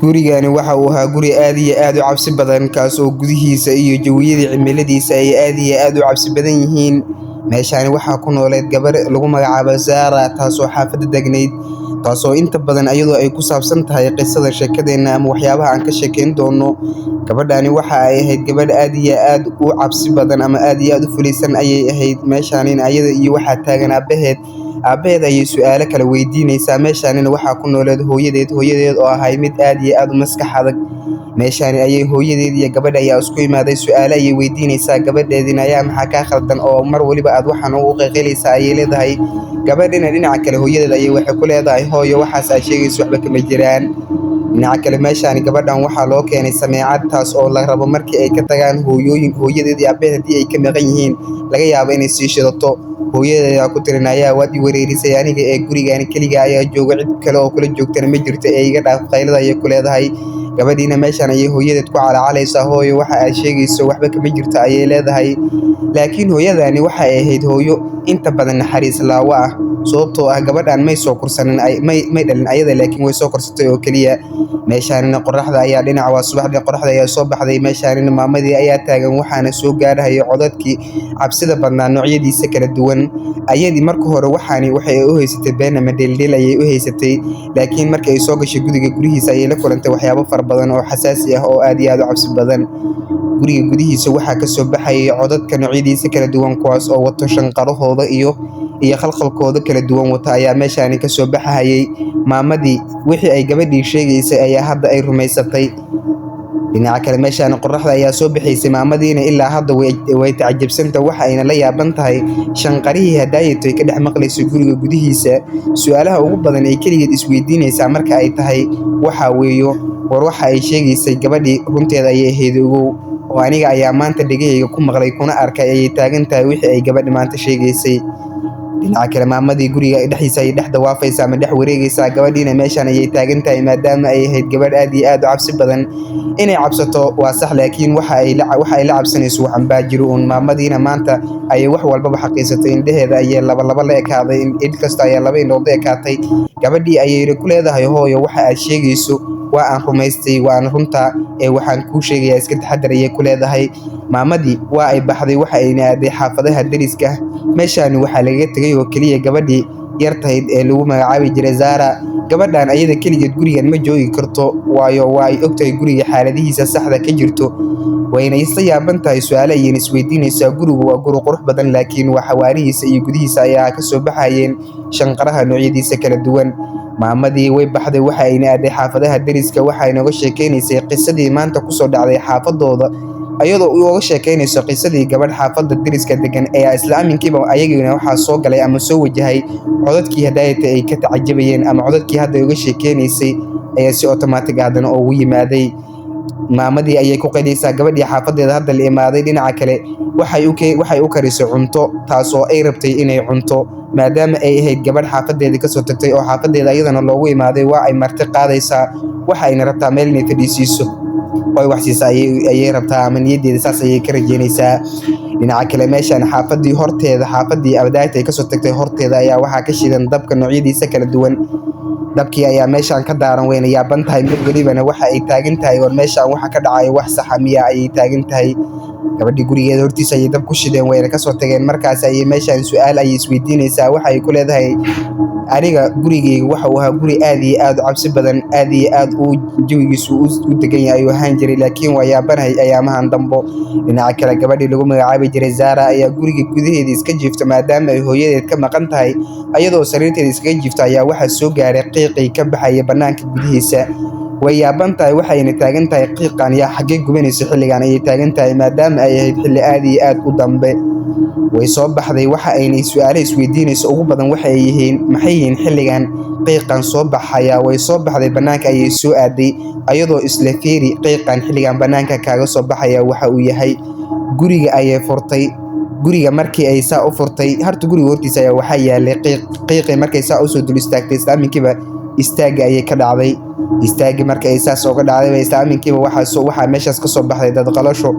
Gurigani waxa uu ahaa guri aad iyo aad u cabsi badan, kaas oo gudihiisa iyo jawiyada cimiladiisa ay aad iyo aad u cabsi badan yihiin. Meeshani waxaa ku nooleed gabar lagu magacaabo Zara, taasoo xaafadda degnayd, taasoo inta badan iyadoo ay ku saabsan tahay qisada sheekadeenna ama waxyaabaha aan ka sheekeyn doono. Gabadhani waxa ay ahayd gabadh aad iyo aad u cabsi badan ama aad iyo aad u fulaysan ayay ahayd. Meeshanina ayada iyo waxaa taagan aabbaheed. Aabbaheed ayay su'aalo kala weydiinaysaa. Meeshanina waxaa ku nooleed hooyadeed, hooyadeed oo ahay mid aad iyo aad u maskax adag. Meeshani ayay hooyadeed iyo gabadha ayaa isku imaaday, su'aalo ayay weydiinaysaa gabadheedina: "Ayaa maxaa kaa khaldan oo mar waliba aad waxaan ugu qayqayleysaa?" ayay leedahay. Gabadhina dhinaca kale hooyadeed ayay waxay ku leedahay: "Hooyo, waxaas aad sheegayso waxba kama jiraan." Dhinaca kale meeshani gabadhan waxaa loo keenay sameecad, taas oo la rabo markii ay ka tagaan hooyooyin hooyadeed iyo aabbaheed haddii ay ka maqan yihiin, laga yaabo inay sii shidato. Hooyadeed ayaa ku tiri: "Ayaa waad i wareerisay aniga ee gurigaan keligaa ayaa jooga, cid kale oo kula joogtana ma jirto, ee iga dhaaf qaylada," ayay ku leedahay. Gabadhiina meeshan ayay hooyadeed ku calaacalaysaa. "Hooyo, waxa aad sheegayso waxba kama jirto," ayay leedahay. Laakiin hooyadani waxa ay ahayd hooyo inta badan naxariis laawo ah, sababtoo ah gabadhan may soo korsanin, may dhalin ayada, laakiin way soo korsatay oo keliya. Meeshaanina qoraxda ayaa dhinac waa subaxdii, qoraxda ayaa soo baxday. Meeshaanina maamadii ayaa taagan, waxaana soo gaarhaya codadkii cabsida badnaa noocyadiisa kala duwan. Ayadii marka hore waxaani waxay u haysatay been ama dheeldheel ayay u haysatay, laakiin markii ay soo gashay guriga gudihiisa ayay la kulantay waxyaabo fara badan oo xasaasi ah oo aad iyo aad u cabsi badan. Guriga gudihiisa waxaa ka soo baxayay codadka noocyadiisa kala duwan, kuwaas oo wato shanqarahooda iyo khalkhalkooda kala duwan wata ayaa meeshaani ka soo baxahayay. Maamadii wixii ay gabadhii sheegaysay ayaa hadda ay rumaysatay. Dhinaca kale meeshaan qoraxda ayaa soo bixaysay, maamadiina ilaa hadda way tacajabsanta, waxa ayna la yaaban tahay shanqarihii hadaayatoy ka dhex maqlayso guriga gudihiisa. Su'aalaha ugu badan ee keligeed isweydiinaysaa marka ay tahay waxa weeyo: war, waxa ay sheegaysay gabadhii runteeda ayay ahayd ogow, oo aniga ayaa maanta dhegahayga ku maqlay kuna arkay, ayay taagan tahay wixii ay gabadhi maanta sheegaysay. Dhinaca kale maamadii guriga dhexdiisa ayay dhex dawaafaysaa ama dhex wareegaysaa. Gabadhiina meeshaan ayay taagan tahay, maadaama ay ahayd gabadh aad iyo aad u cabsi badan. Inay cabsato waa sax, laakiin waxa ay la cabsanayso waxan baa jiro uun. Maamadiina maanta ayay wax walbaba xaqiisatay, indhaheeda ayay laba laba la ekaaday, il kasta ayaa laba indhood la ekaatay. Gabadhii ayayna ku leedahay: "Hooyo, waxa aad sheegayso waa aan rumaystay, waa aan runtaa, ee waxaan kuu sheegayaa iska taxadar," ayay ku leedahay. Maamadii waa ay baxday, waxa ayna aaday xaafadaha deriska. Meeshaani waxaa lagaga tegay oo keliya gabadhii yartahayd ee lagu magacaabi jiray Zara. Gabadhan ayada keligeed gurigan ma joogi karto, waayo waa ay ogtahay guriga xaaladihiisa saxda ka jirto, wayna isla yaaban tahay, su'aalo ayayna isweydiinaysaa. Gurigu waa guri qurux badan, laakiin waa xawaarihiisa iyo gudihiisa ayaa ka soo baxayeen shanqaraha noocyadiisa kala duwan. Maamadii way baxday, waxa ayna aaday xaafadaha deriska. Waxa ay nooga sheekeynaysay qisadii maanta kusoo dhacday xaafadooda. Ayadoo uga sheekeynayso qisadii gabadh xaafadda deriska degan ayaa isla aminkiiba ayagina waxaa soo galay ama soo wajahay codadkii hadaayata ay ka tacajabayeen, ama codadkii hadda ay uga sheekeynaysay ayaa si otomaatig haddana ugu yimaaday. Maamadii ayay ku qayliysaa gabadhii xaafadeeda hadda la imaaday. Dhinaca kale waxay u karisay cunto, taasoo ay rabtay inay cunto, maadaama ay ahayd gabadh xaafadeedii kasoo tagtay oo xaafadeeda iyadana loogu imaaday. Waa ay marti qaadaysaa, waxa ayna rabtaa meel inay fadhiisiiso oo ay wax siisa ayay rabtaa, ama niyaddeeda saas ayay ka rajeynaysaa. Dhinaca kale meeshaan xaafadii horteeda, xaafadii abdaayta ay kasoo tagtay horteeda ayaa waxaa ka shidan dabka noocyadiisa kala duwan. Dabkii ayaa meeshaan ka daaran, wayna yaaban tahay mid welibana. Waxa ay taagan tahay: war, meeshaan waxa ka dhacay wax saxa miya? ayay taagan tahay. Gabadhii gurigeeda hortiisa ayay dab ku shideen, wayna kasoo tageen. Markaas ayay meeshaan su'aal ayay isweydiinaysaa. Waxa ay ku leedahay: "Aniga gurigeyga waxa uu ahaa guri aad iyo aad u cabsi badan, aad iyo aad uu jawigiisu u degan yahay ayuu ahaan jiray, laakiin waa yaabanahay ayaamahan dambo." Dhinaca kale gabadhii lagu magacaabi jiray Zara ayaa guriga gudaheeda iska jiifta, maadaama ay hooyadeed ka maqan tahay. Ayadoo sariirteeda iskaga jiifta ayaa waxaa soo gaaray qiiqii ka baxaya bannaanka gudihiisa. Way yaaban tahay, waxayna taagan tahay: qiiqan yaa xaggee gubanayso xilligan? ayay taagan tahay, maadaama ay ahayd xilli aad iyo aad u dambe. Way soo baxday, waxa aynay su'aalaha isweydiinayso ugu badan waxa ay yihiin: maxay yihiin xilligan qiiqan soo baxaya? Way soo baxday, bannaanka ayay soo aaday, ayadoo isla fiiri qiiqan xilligan bannaanka kaaga soo baxaya waxa uu yahay. Guriga ayay furtay. Guriga markii ay saa u furtay, harta guriga hortiisa ayaa waxaa yaalay qiiq. Qiiqii markay saa usoo dul istaagtay, isla aminkiiba istaagga ayay ka dhacday. Istaagii marka ay saas oga dhacdayba, isla aminkiiba waxaa meeshaas kasoo baxday dadqalasho,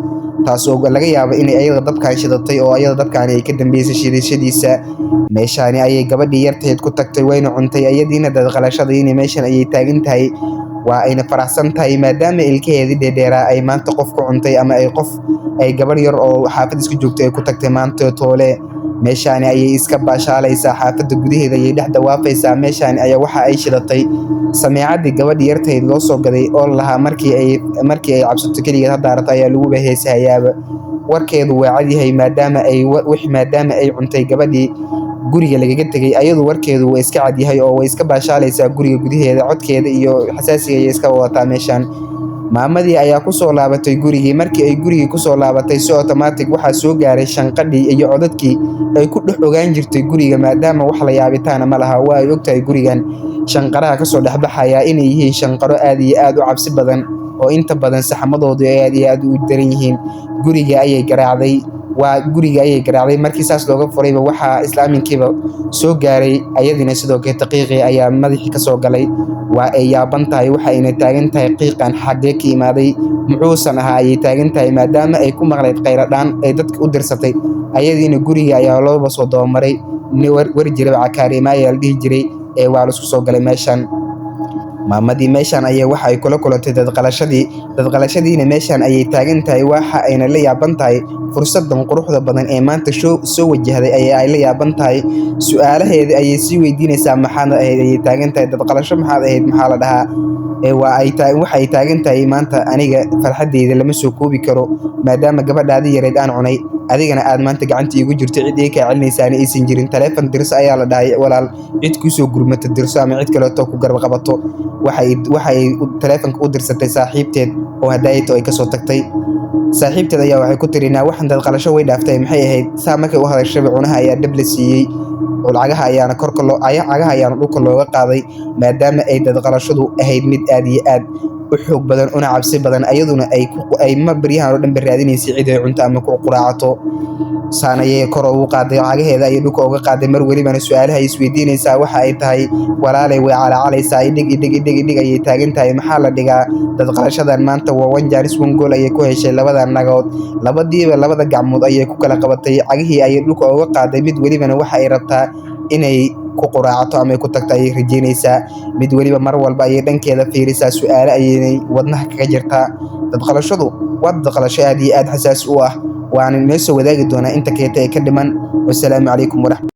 taas oo laga yaabo inay ayada dabkan shidatay oo ayada dabkaani ay ka dambeysay shidashadiisa. Meeshaani ayay gabadhii yartahayd ku tagtay, wayna cuntay ayadiina. Dadqalashadiina meeshan ayay taagan tahay, waa ayna faraxsan tahay, maadaama ilkaheedii dheerdheeraa ay maanta qof ku cuntay, ama ay qof ay gabadh yar oo xaafad iska joogtay ay ku tagtay maanta toole. Meeshaani ayay iska baashaalaysaa, xaafadda gudaheeda ayay dhex dawaafaysaa. Meeshaani ayaa waxa ay shidatay sameecadii gabadhii yartahayd loo soo gaday oo lahaa markii ay cabsato keligeed hadda aragto ayaa laguba heesahayaaba. Warkeedu waa cadyahay, maadaama ay cuntay gabadhii guriga lagaga tegay. Ayadu warkeedu waa iska cadyahay oo way iska baashaalaysaa guriga gudaheeda, codkeeda iyo xasaasiga ayay iska wadataa. Meeshaan maamadii ayaa kusoo laabatay gurigii. Markii ay gurigii kusoo laabatay, si automatic waxaa soo gaaray shanqadhii iyo codadkii ay ku dhex ogaan jirtay guriga, maadaama wax la yaabitaana ma laha. Waa ay ogtahay gurigan shanqaraha kasoo dhexbaxaya inay yihiin shanqaro aad iyo aad u cabsi badan oo inta badan saxmadoodu ay aad iyo aad u daran yihiin. Guriga ayay garaacday, waa guriga ayay garaacday. Markii saas looga furayba, waxaa isla aminkiiba soo gaaray ayadina sidoo kale qiiqii ayaa madaxii kasoo galay. Waa ay yaaban tahay, waxa ayna taagan tahay: qiiqan xaggee ka imaaday, muxuusan ahaa ayay taagan tahay, maadaama ay ku maqlayd khayradhaan ay dadka u dirsatay. Ayadiina guriga ayaa looba soo dabamaray. War jiraba cakaariima ayaa la dhihi jiray ee waa laisku soo galay meeshan. Maamadii meeshan ayaa waxa ay kula kulantay dadqalashadii. Dadqalashadiina meeshan ayay taagan tahay, waxa ayna la yaaban tahay fursadan quruxda badan ee maanta soo wajahday ayaa ay la yaaban tahay. Su-aalaheeda ayay sii weydiinaysaa: maxaad ahayd ayay taagan tahay, dadqalasho maxaad ahayd, maxaa la dhahaa? Ee waa ay tahay, waxa ay taagan tahay: maanta aniga farxadeyda lama soo koobi karo, maadaama gabadhaadii yareyd aan cunay, adigana aad maanta gacanta iigu jirto, cid ii kaa celinaysaana aysan jirin. Taleefon dirso ayaa la dhahay, walaal, cid kuusoo gurmato dirso ama cid kaleeto ku garab qabato. Waxay taleefonka u dirsatay saaxiibteed oo hadaayto ay kasoo tagtay. Saaxiibteed ayaa waxay ku tiri: naa, waxan dadqalasho way dhaaftay, maxay ahayd? Saa markay u hadashayba, cunaha ayaa dhab la siiyey, lacagaha ayaana korka loo cagaha ayaana dhulka looga qaaday, maadaama ay dadqalashadu ahayd mid aad iyo aad u xoog badan una cabsi badan, ayaduna ay ma baryahan oo dhan ba raadinaysay cid ay cunto ama ku quraacato. Saan ayay kor ugu qaaday, cagaheeda ayay dhulka uga qaaday. Mar welibana su-aalaha ay isweydiinaysaa waxa ay tahay: walaalay, way calaacalaysaa, idhig, idhig, idhig, idhig ayay taagan tahay, maxaa la dhigaa dadqalashadan maanta? Waa one chance one goal ayay ku heshay labada nagood. Labadiiba labada gacmood ayay ku kala qabatay, cagihii ayay dhulka uga qaaday. Mid welibana waxa ay rabtaa inay ku quraacato ama ay ku tagto ayay rajeynaysaa. Mid weliba mar walba ayay dhankeeda fiirisaa, su-aalo ayaynay wadnaha kaga jirtaa. Dadqalashadu waa dadqalasho aad iyo aad xasaasi u ah, waana inoo soo wadaagi doonaa inta keeta ee ka dhiman. Wasalaamu calaykum waraxmat